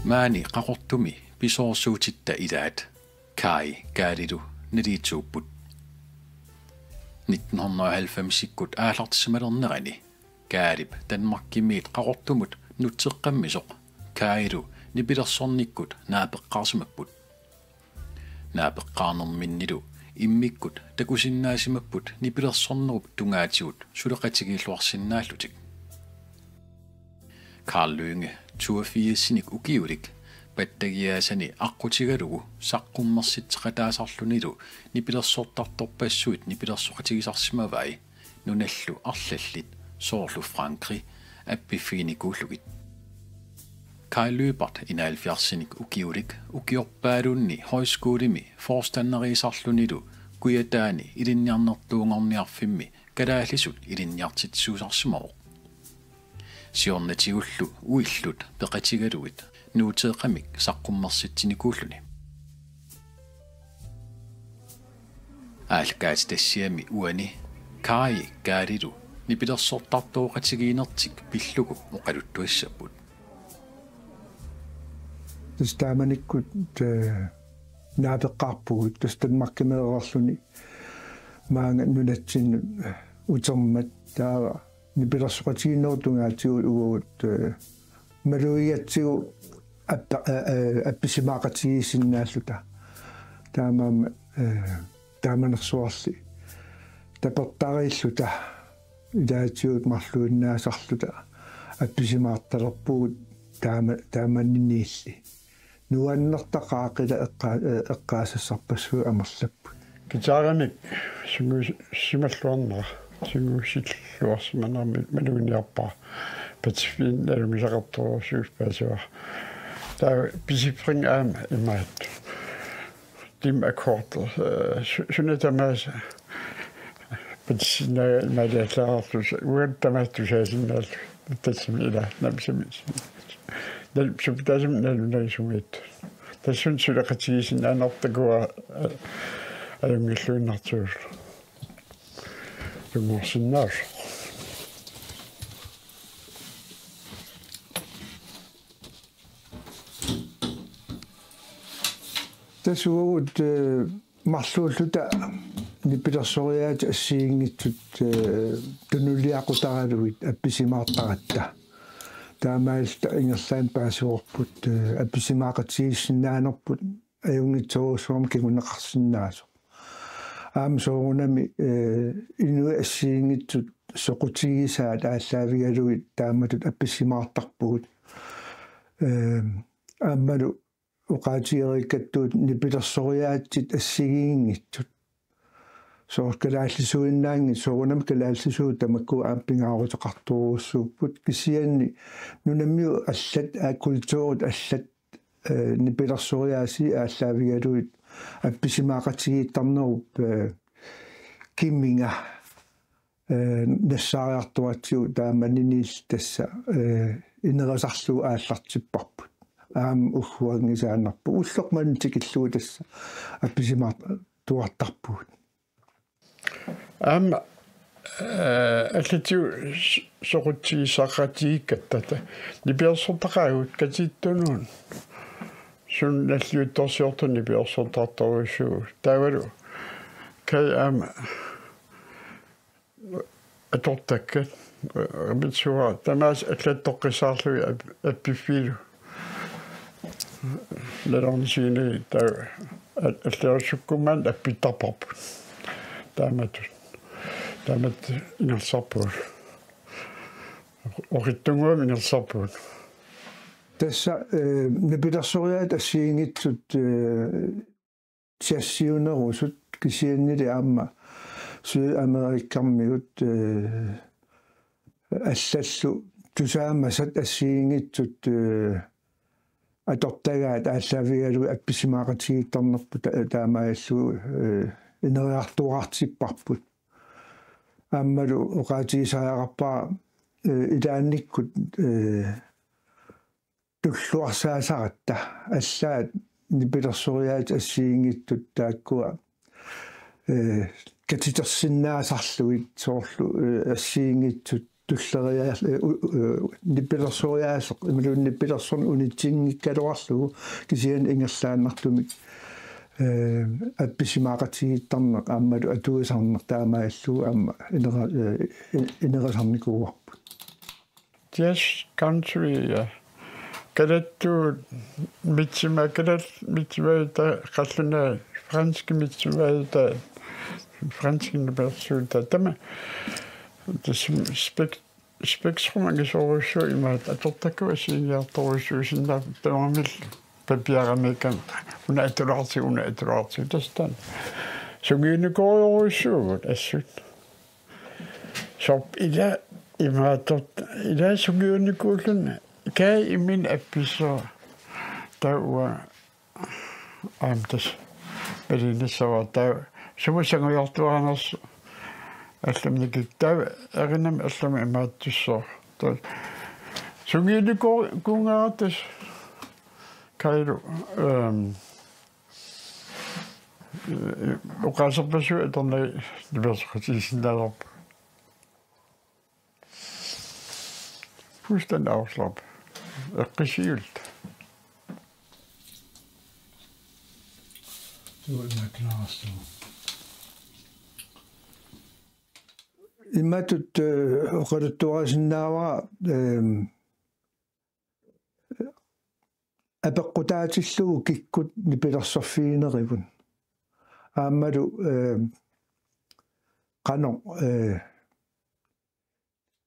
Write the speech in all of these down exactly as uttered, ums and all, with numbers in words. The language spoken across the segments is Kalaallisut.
Maani Qaqortumi pisoorsuutitta ilaat Kai Kaalilu naliitsuupput. Nitten hundrede og halvfemsikkut aallartissimalernerani Kaalip Danmarkimiit Qaqortumut nutseqqammisoq Kailu nipilersornikkut naapeqqaarsimapput. Naapeqqaarnerminnilu immikkut takusinnaasimapput nipilersornerup tungaatigut suleqatigiilluarsinnaallutik. Carl Lynge toogfirsinik ukiulik pattagiaasani aqqutigalugu saqqummersitseqataasarlunilu nipilersortartorpassuit nipilersoqatigisarsimavai nunallu arlallit soorlu Frankrig appiffiginikuullugit. Kai Lyberth enoghalvfjerdsinik ukiulik ukiorpaaluunniit højskolemi forstanderiisarlunilu Kujataani ilinniarnertuunngorniarfimmi kalaallisut ilinniartitsisuusarsimavoq. Siornatigullu uillut peqatigalugit nuuteeqqamik saqqummersitsinikuulluni. Aallakaatitassiami uani Kai Kaalilu nipilersortartooqatigiinnertik pillugu oqaluttuassapput. Tassa taamanikkut, eh, naapeqqaarpugut, tassa Danmarkimeereerluni maanga nunatsinnut utermat taava nipilersoqatigiinnerup tungaatigut uagut, eh, malugigatsigu appa-, eh, eh, appisimaaqatigiissinnaalluta. Taamaammat, eh, taamanersuarli tapertariilluta ilaatigut marluinnaasarluta appisimaartalerpugut taama-, taamaniniilli. Nuannertaqaaq ila eqqa-, eh, eqqaasassarpassuit amerlapput. Guitarimik sungiussimalluarnera, sungiussilluarsimanermik maluginiarpara, patsiffiit nalunngisaqartorujussuusoq paasivara. Taava Pisiffringi aamma imaattoq. Dim akkord, eh, su-, suna tamaasa patsissinnaagaa imaaliallaararlusi, uanga tamaasa tusaasinnaallugu. Tassami ila namsami. Nal-, supitaasumik nalunagisumiit. Tassunga suleqatigiissinnaanerput takuara, eh, ajunngilluinnartigu. Sungiussinnaasoq. Tassa uagut, eh, marluulluta nipilersoriaatit assigiinngitsut, eh, tunuliaqutaralugit appisimaartaratta. Taamaalilluta ingerlaannaq paasivarput, eh, appisimaaqatigiissinnaanerput ajunngitsorujussuarmik kinguneqarsinnaasoq. Aamma soorunami, eh, inuit assigiinngitsut soqutigisaat aallaavigalugit taamatut appisimaartarpugut. Eh, aammalu oqaatigereerakku nipilersoriaatsit assigiinngitsut. Soorlu kalaallisuinnaanngitsut, soorunami kalaallisuut tamakku aamma pingaaruteqartorujussuupput. Kisianni nunamiut allat, aa, kulturit allat, eh, nipilersoriaasii aallaavigalugit appisimaaqatigiittarnerup, eh, kiminga, eh, nassaariartoratsigu taamaniniilli tassa, eh, inerisarlugu aallartipparput. Aamma ugguanngisaannarpoq. Ulloq manna tikillugu tassa appisimaartuartarpugut. Aamma, eh, allatigut s-, soqutigisaqatigiikkatta nipilersortaqaagut katittunuun. Suut nalliuttorsiortut nipilersortartorujussuupput. Taavalu Kai aamma atortakkat, eh, mitsuara tamaasa allattoqqissaarlugit ap-, appiffiilu. Nalornisiginagit taava al-, allarusukkummat appittarparput. Taamatut. Taamatut ingerlasarpugut. Oqitsunnguamik ingerlasarpugut. Tassa, eh, nipilersoriaatit assigiinngitsut, eh, jazzernerusut kisiannili aamma Sydamerikarmiut, eh, allallu tusaamasat assigiinngitsut, eh, atortagaat aallaavigalugit appisimaaqatigiittarnerput ta-, taamaalillugu, eh, ineriartuaartipparput. Aammalu oqaatigisariaqarpara, eh, ilaannikkut, eh, tulluarsaasaratta allaat nipilersoriaatit assigiinngitsut taakkua, eh, katitersinnaasarlugit soorlu, eh, assigiinngitsut tulleriaa-, eh, u-, u-, eh, nipilersoriaaseq, imaluunniit nipilersorneq unitsinngikkaluarlugu kisianni ingerlaannartumik, eh, appisimaaqatigiittarneq aammalu atuisarneq taamaallugu aamma inera-, eh, in-, inerisarnikuuarput. Jazz, country, ja. Kalattuut mitsima-, kalat-, mitsivaajuta, qallunaat franskit mitsivaajuta, franskit nipilersuuta. Tama, tassami spek-, spektrum angisoorujussuuvoq, imaattoq atortakkavut assigiiartorujussuusinnaapput tamarmillu papiaramiikkami una atulaartigu, una atulaartigu, tassa taanna. Sungiunikoorujussuuvugut assut. Soorlu ila imaattoq, ila sungiunikuulluni Kai imminut appissooq. Taava uanga aamma tassa malinnassavara, taava sumut sangujartuaranersoq allamut nikik, taava erinamik allamut imaattussooq. Taava sungiunikuunngilara tassa Kailu, ehm, oqaaserpassuit atornagit nipilersoqatigisinnaasarput. Fuldstændig afslappet. Eqqissiulluta. Imatut, eh, oqaluttuarisinnaavara, ehm, apeqqutaatillugu kikkut nipilersorfiginerivut. Aammalu, eh, qanoq, eh,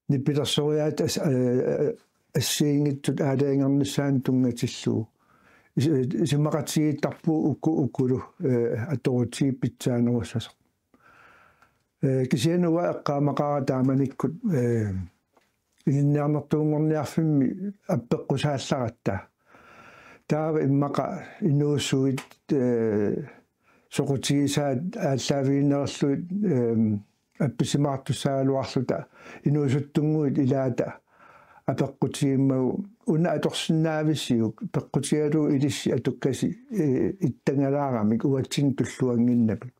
nipilersoriaatsit as-, eh, assigiinngitsut aalajangernissaannut tunngatillugu. Is-, isumaqatigiittarpugut uku-, ukulu, eh, atorutigipput pitsaanerussasoq. Eh, kisianni uanga eqqaamaqaara taamanikkut, eh, ilinniarnertuunngorniarfimmi appeqqusaallaratta. Taava immaqa inuusuit, eh, soqutigisaat aallaaviginerullutik, eh, appisimaartussaagaluarluta inuusuttunnguit ilaata apeqqutigimmagu: Una atorsinnaavisiuk? Peqqutigalugu ilissi atukkasi, eh, ittangalaaramik uatsinnut tulluannginnamik.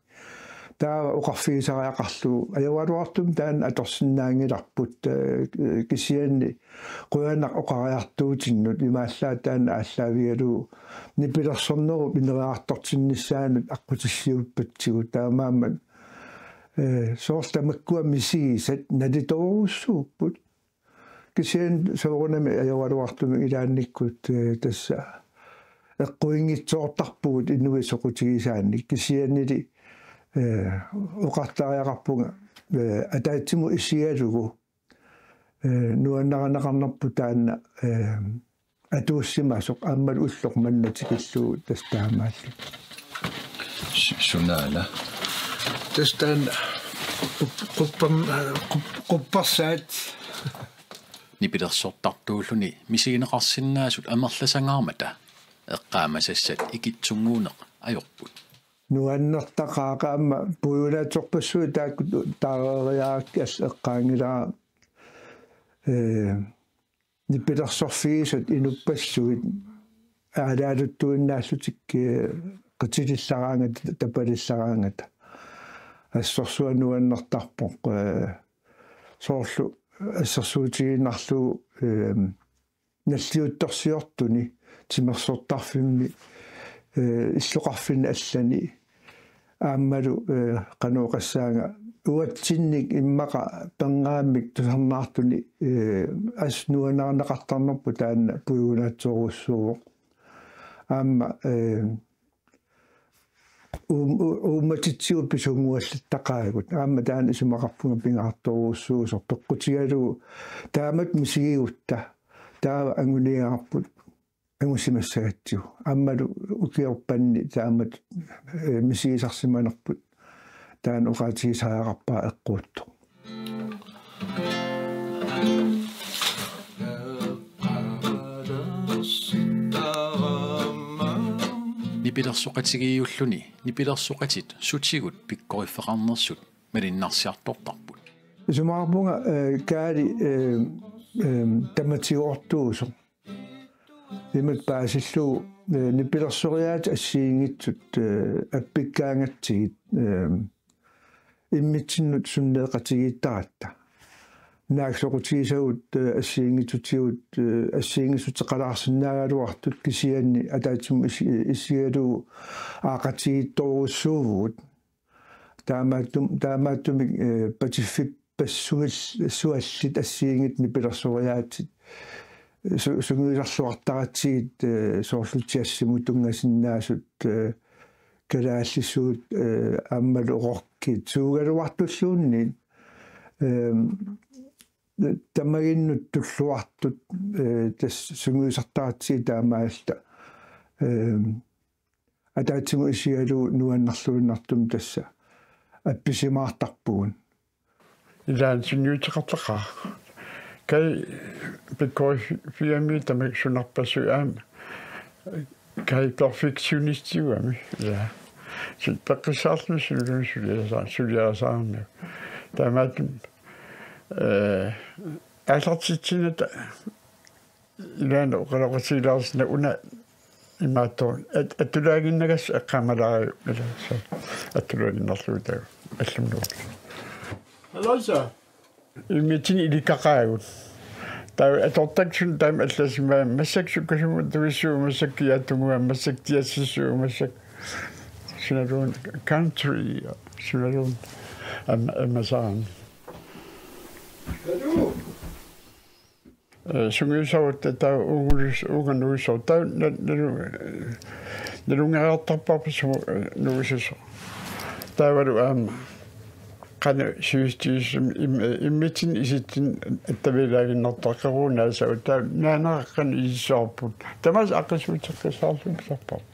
Taava oqarfigisariaqarlugu: Ajoraluartumik taanna atorsinnaanngilarput, eh, kisianni qujanaq oqariartuutinnut, imaallaat taanna aallaavigalugu nipilersornerup ineriartortinnissaanut aqqutissiuppatsigut. Taamaammat, eh, soorlu tamakkua misigisat nalitoorujussuupput. Kisianni soorunami ajoraluartumik ilaannikkut, eh, tassa eqquinngitsoortarpugut inuit soqutigisaannik, kisiannili, eh, oqartariaqarpunga, eh, ataatsimut isigalugu, eh, nuannarineqarnerput taanna, eh, atuussimasoq aammalu ulloq manna tikillugu tassa taamaallugu. Su-, sunaana. Tassa taanna qup-, quppam-, qup-, quppersaat. Nipilersortartuulluni misigineqarsinnaasut amerlasangaarmata eqqaamasassat ikittunnguuneq ajorput. Nuannertaqaaq, aamma puiulaatsorpassuit taakku taareeriarakkit allat eqqaanngilara, eh, nipilersorfigisat inuppassuit aalaaluttuinnaallutik, eh, qitilillaraangata, tapalillaraangata. Assorsuaq nuannertarpoq, eh, soorlu assersuutigiinnarlugu, eh, nalliuttorsiortuni timersortarfimmi, eh, illoqarfinni allani aammalu, eh, qanoq oqassaanga, uatsinnik immaqa pernaammik tusarnaartuni, eh, assut nuannarineqartarnerput taanna puiulaatsorujussuuvoq. Aamma, eh, uum-, u-, uummatitsigut pisuunnguallattaqaagut. Aamma taanna isumaqarpunga pingaartorujussuusoq peqqutigalugu taamatut misigigutta. Taava anguniagarput angusimassagatsigu. Aammalu ukiorpanni taamatut, eh, misigisarsimanerput taanna oqaatigisariaqarpara eqquuttoq. Nipilersoqatigiiulluni nipilersoqatit sutigut pikkoriffeqarnersut malinnarsiartortarput. Isumaqarpunga, eh, Kaali, eh, eh, tamatigoortuusoq. Imatut paasillugu, eh, nipilersoriaatsit assigiinngitsut, eh, appikkaangatsigit, eh, immitsinnut sunneeqatigiittaratta. naak soqutigisagut, eh, assigiinngitsutigut, eh, assigiinngissuteqalaarsinnaagaluartut kisianni ataatsimut is-, isigalugu aaqqatigiittorujussuuvugut. Taamaattum-, taamaattumik, eh, patsiffippassual-, suallit assigiinngitsut nipilersoriaatsit. Su-, sungiusarluartaratsigit, eh, soorlu jazzimut tunngasinnaasut, eh, kalaallisuut, eh, aammalu rockit, suugaluartulluunniit, ehm, tamaginnut tulluartut, eh, tassa sungiusartaratsigit taamaalilluta, ehm, ataatsimut isigalugu nuannerluinnartumik tassa appisimaartarpugut. Ilaanni sunniuteqartaqaaq. Kai pikkoriffiami tamakku sunarpassuit aamma. Kai perfektionistiugami. Ja. Sil peqqissaarluni suliluunniit suliasaa-, suliasaarami. Taamaattumik, eh, aallartitsinnata ilaanni oqaloqatigilaarsinnaavoq una imaattoq at-, atulaaginnagassaq eqqaamalaariuk ilaasa. Atulaaginnarlugu taava. Allumnuut. Aloysa. Immitsinnut ilikkaqaagut. Taava atortakkut suna taama allassimaat massakkut sukkasuumik tuvissuu massakkut kiatunguaa massakkut tiassissuu massakkut. Sunaluunniit country, sunaluunniit am-, ammasaarami. Eh, sungiusarutta taava uungalus-, uunga nuisoq taava na-, nalu-, eh, nalunngereertarparput sumut, eh, nuisoq. Taavalu aamma qanoq sivisutigisumik im-, eh, immitsinnut isitsinnut attavigalaaginnartoq qeruunaasavut taava naaneqaqqanut isissavarput. Tamaasa aqqusuuteqqissaarluni pisarparput.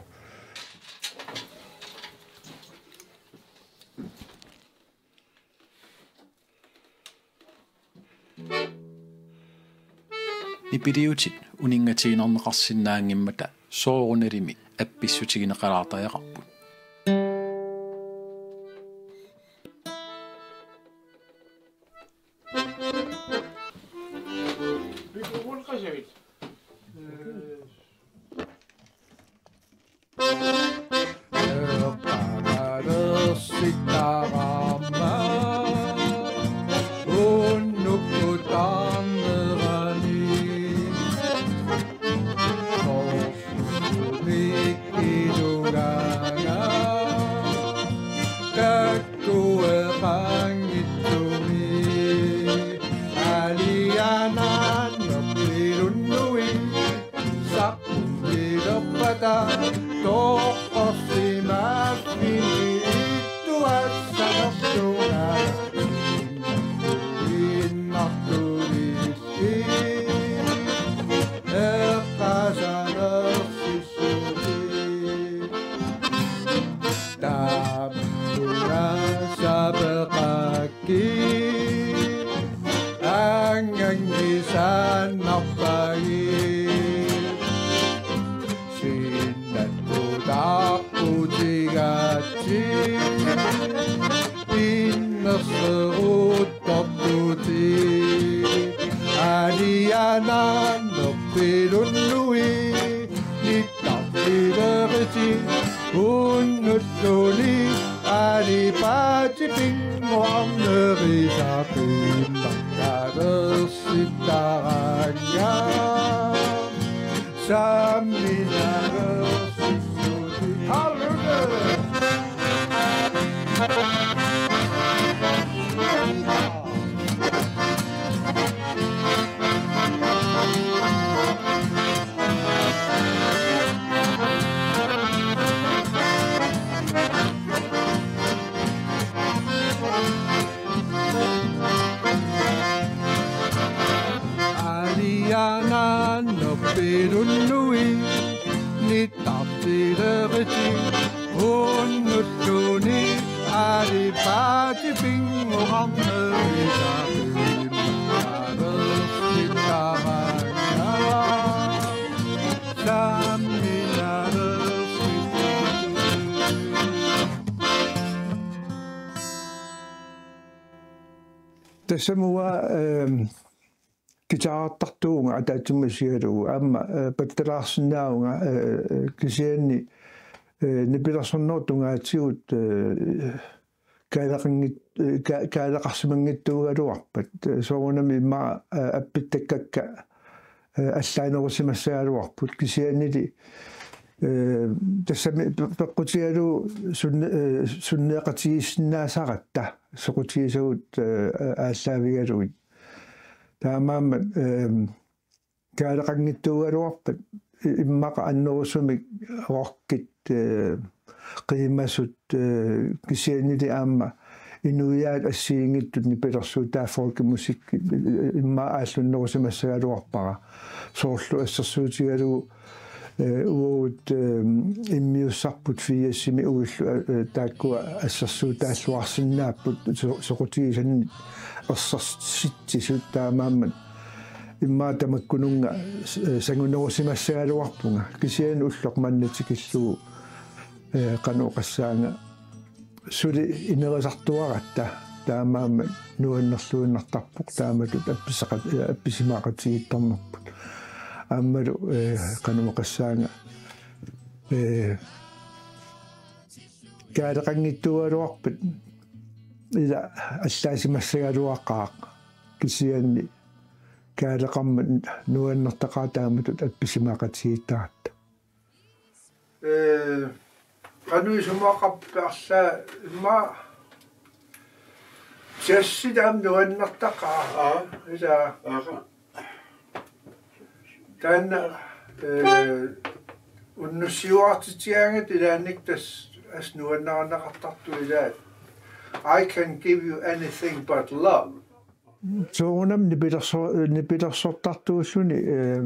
Nipiliutit uninngatiinnarneqarsinnaanngimmata soorunalimi appissutigineqalaartariaqarput. Eqqaamalersittaraarmat unnukkut taarnerani. Soorsumiikkilugaanga kakkueqanngitsumi. Alianaannerpilunnui saqqumilerpata toqqorsimaffini ittuassanersunga innartuinissi eqqaasanersissuni. Taamaallaat sapeqaak- ki anganngisaannarpagi sinnattutaaqutigaatsi pinnerseruuttortutit alianaannerpilunnui nittartilerisi unnulluni alipaatipinguarnerisaqimmaqqalersittaraanga samminalersittut. Halleluja! Alianaannerpilunnui nittartilerisi unnulluni alipaatipinguarnerisaqimmaqqalersittaraanga samminalersittut. Tassami uanga, ehm, guitarertartuuvunga ataatsimut isigalugu aamma, eh, pattalaarsinnaavunga, eh, kisianni, eh, nipilersornerup tungaatigut, eh, kaaleqanngit-, eh, ka-, kaaleqarsimanngitsuugaluarpat, eh, soorunami immaqa, eh, appittakkakka, eh, allaanerusimassagaluarput kisiannili, eh, tassami pe-, peqqutigalugu sunne-, eh, sunneeqatigiissinnaasaratta soqutigisagut, eh, aallaavigalugit. Taamaammat, eh, kaaleqanngitsuugaluarpat i-, immaqa annerusumik rockit, eh, qiimasut, eh, kisiannili aamma inuiaat assigiinngitsut nipilersuutaat folkemusik, eh, immaqa aallunnerusimassagaluarpara. Soorlu assersuutigalugu, eh, uagut, eh, immiussarput firsimi uillu, eh, taakkua assersuutaalluarsinnaapput so-, soqutigisannit ersersitsisut taamaammat immaqa tamakkununnga s-, eh, sangunerusimassagaluarpunga kisianni ulloq manna tikillugu, eh, qanoq oqassaanga suli inerisartuaratta taamaammat nuannerluinnartarpoq taamatut appiseqat-, eh, appisimaqatigiittarnerput. Aammalu, eh, qanoq oqassaanga, eh, kaaleqanngitsuugaluarpat ila allaasimassagaluaqaaq kisianni kaaleqarmat nuannertaqaaq taamatut appisimaqatigiittaratta. Eh, qanoq isumaqarpa arla imma jazzit aamma nuannertaqaaq. Aa. Ila. Aa. Taanna, eh, unnussiuaartitsigaangat ilaannik tassa assut nuannarineqartartoq ilaat. I can give you anything but love. Soorunami nipilerso-, nipilersortartuulluni, eh,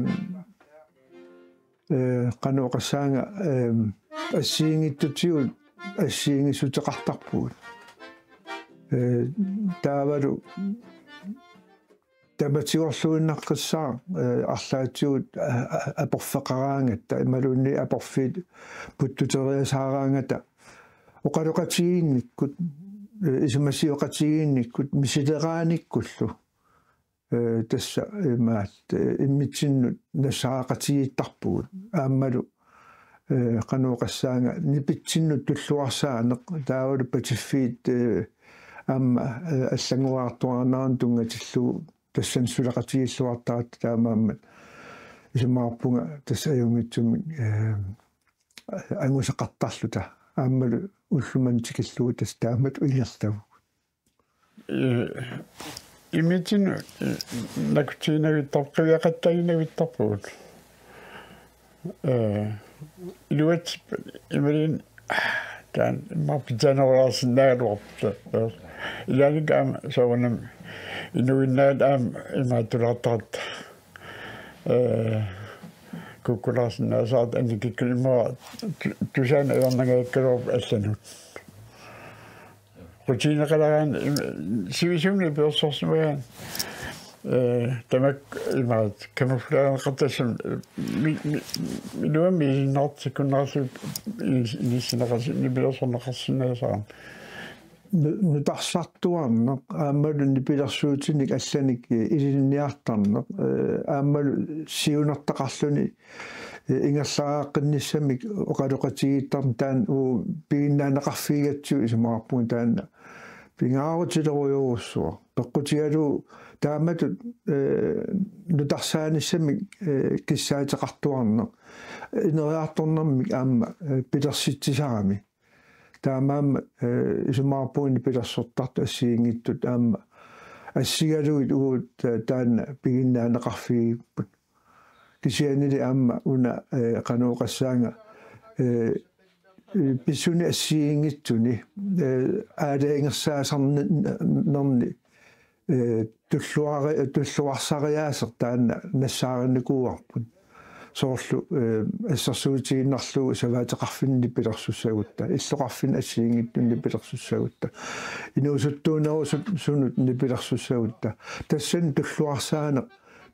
eh, qanoq oqassaanga, eh, assigiinngitsutigut assigiinngissuteqartarpugut. Eh, taavalu tamatigorluinnaqqissaaq, eh, arlaatigut a-, a-, aporfeqaraangatta imaluunniit aporfiit puttuteriasaaraangata oqaloqatigiinnikkut, eh, isumasioqatigiinnikkut misileraannikkullu, eh, tassa imaat, eh, immitsinnut nassaaraqatigiittarpugut aammalu, eh, qanoq oqassaanga nipitsinnut tulluarsaaneq taavalu patiffiit, eh, aamma, eh, allanngoriartuaarneranut tunngatillugu tassani suleqatigiilluartaratta taamaammat isumaqarpunga tassa ajunngitsumik, eh, angusaqartarluta aammalu ulloq manna tikillugu tassa taamatut ingerlavugut. Eh, immitsinnut, eh, nakkutiginavittaq-, qiviaqattaginavittarpugut. Eh, iluatsippat imaluunniit, ah, taanna immaqa pitsaanerilaarsinnaagaluarput. Eh, ilaanik aamma soorunami inuinnaat aamma imaattulaartaratta. Eh, kukkulaarsinnaasaratta annikikkunik immaqa tu-, tusaaneq ajornangajakkaluarpoq allanut. Rutiineqaleraangat im-, sivisuumik nipilersorsimagaanni, eh, tamakku imaat camouflageqartassam, eh, mi-, mi-, iluamik ilinniartikkunnaarlugu inis-, inissinneqarsi-, nipilersorneqarsinnaasarami. Nu-, nutarsartuarneq, aammalu nipilersuutinik allanik, eh, ilinniartarneq, eh, aammalu siunertaqarluni, eh, ingerlaaqqinnissamik oqaloqatigiittarneq taanna uagut piginnaaneqarfigigatsigu isumaqarpunga taanna pingaarutilerujorujussuaq. Peqqutigalugu taamatut, eh, nutarsaanissamik, eh, kissaateqartuarneq. Ineriartornermik aamma, eh, pilersitsisarami. Taamaammat, eh, isumaqarpunga nipilersortartut assigiinngitsut aamma assigalugit uagut, eh, taanna piginnaaneqarfigipput. Kisiannili aamma una, eh, qanoq oqassaanga, eh, eh, pisuni assigiinngitsuni, eh, aalajangersaasarnerni, eh, tulluari-, tulluarsariaaseq taanna nassaarinikuuarput. Soorlu, eh, assersuutigiinnarlugu savaateqarfinni nipilersussagutta, illoqarfinni assigiinngitsunni nipilersussagutta, inuusuttuunerusunut nipilersussagutta. Tassani tulluarsaaneq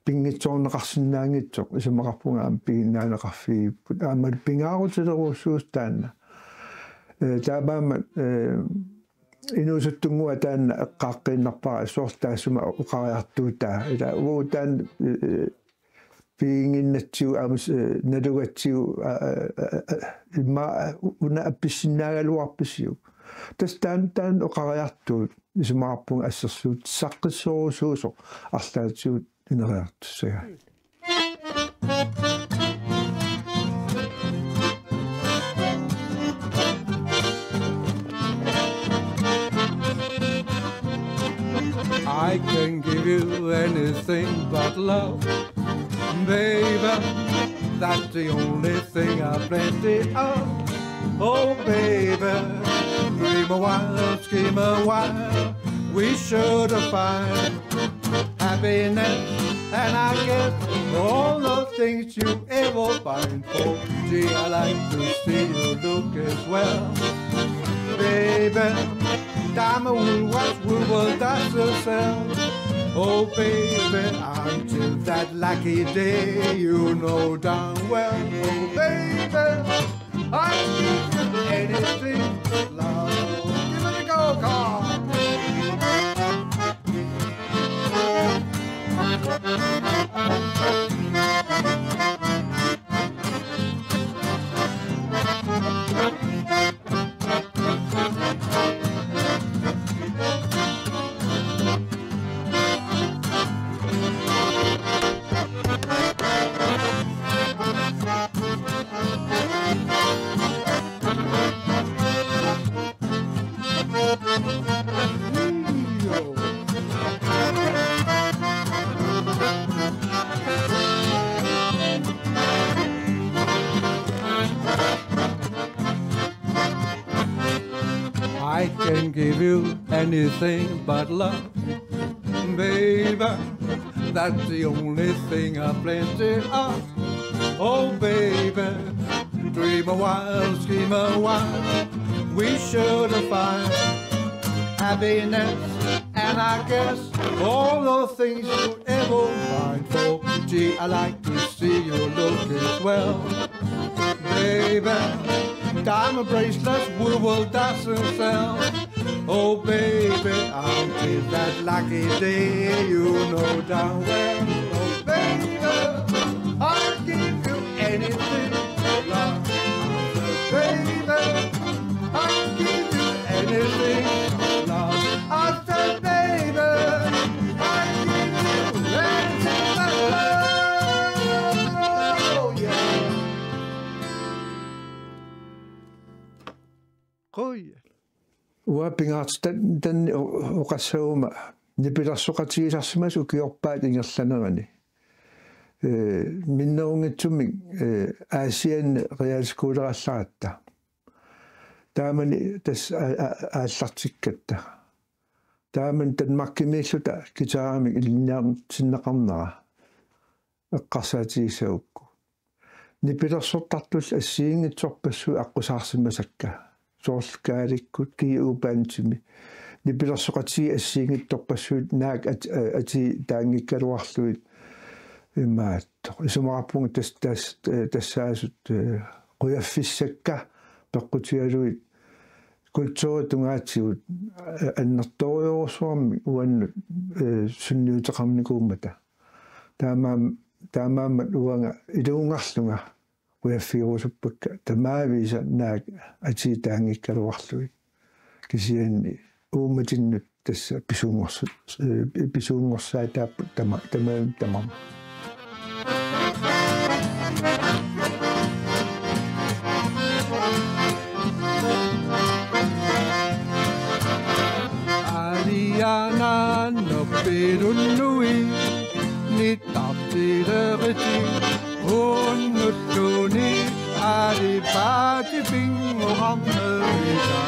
pinngitsoorneqarsinnaanngitsoq isumaqarpunga aamma piginnaaneqarfigipput. Aamma pingaarutilerujussuusoq taanna. Eh, taamaammat, eh, inuusuttunnguaq taanna eqqaaqqiinnarpara soorlu taassuma oqariartuutaa. Ila uagut taanna, eh, piginnginnatsigu aamma, eh, nalugatsigu, a, a, a, a, immaqa una appissinnaagaluarpisiuk. Tassa taanna, taanna oqariartuut isumaqarpunga assersuutissaqqissisorusuusoq arlaatigut ineriartussagaat. I can give you anything but love, baby. That's the only thing I've plenty of. Oh, baby, dream a while, scheme a while. We should find happiness, and I guess all the things you ever find for. Gee, I like to see you look as well. Baby, time will watch, we will dance to sell. Oh, baby, until that lucky day, you know darn well. Oh, baby, I give you anything, love. Give it a go, car. I can give you anything but love, baby. That's the only thing I've plenty of. Oh, baby, dream a while, scheme a while. We should find happiness, and I guess all the things you ever find for. Gee, I like to see you look as well. Baby, diamond bracelets, we will dance and sell. Oh, baby, until that lucky day, you know darn well. Oh, baby, I'll give you anything, love. Baby, I'll give you anything, love. I said, baby, I'll give you anything, love. Oh, yeah. Qujan. Uanga pingaartitat tan-, tanni o-, oqassaguma nipilersoqatigisarsimasut ukiorpaat ingerlanerani. Ee, minnerunngitsumik, ee, Aasianni realskolerallaratta. Taamani tassa a-, a-, aallartikkatta. Taamani Danmarkimiilluta guitarimik ilinniartinneqarnera eqqarsaatigissagukku. Nipilersortartullu assigiinngitsorpassuit aqqusaarsimasakka. Soorlu Kaalikkut, G U Bandimi. Nipilersoqatigiit assigiinngitsorpassuit naak at-, a-, atii taanngikkaluarlugit imaattoq. Isumaqarpunga tas-, tas-, tassaasut, ee, qujaffissakka peqqutigalugit kulturit tungaatigut, ee, annertoorujussuarmik uannut, ee, sunniuteqarnikuummata. Taamaam-, taamaammat uanga iluunngarlunga qujaffigerusuppakka tamaavisa naak atii taanngikkaluarlugit. Kisianni uummatinnut tassa pisuunngorsu-, ee, pisuunngorsaataapput tama-, tamavimmik tamarmik. Aliana noppirunnui nittartileriti unnuttuni alipaati pingoqarnerita.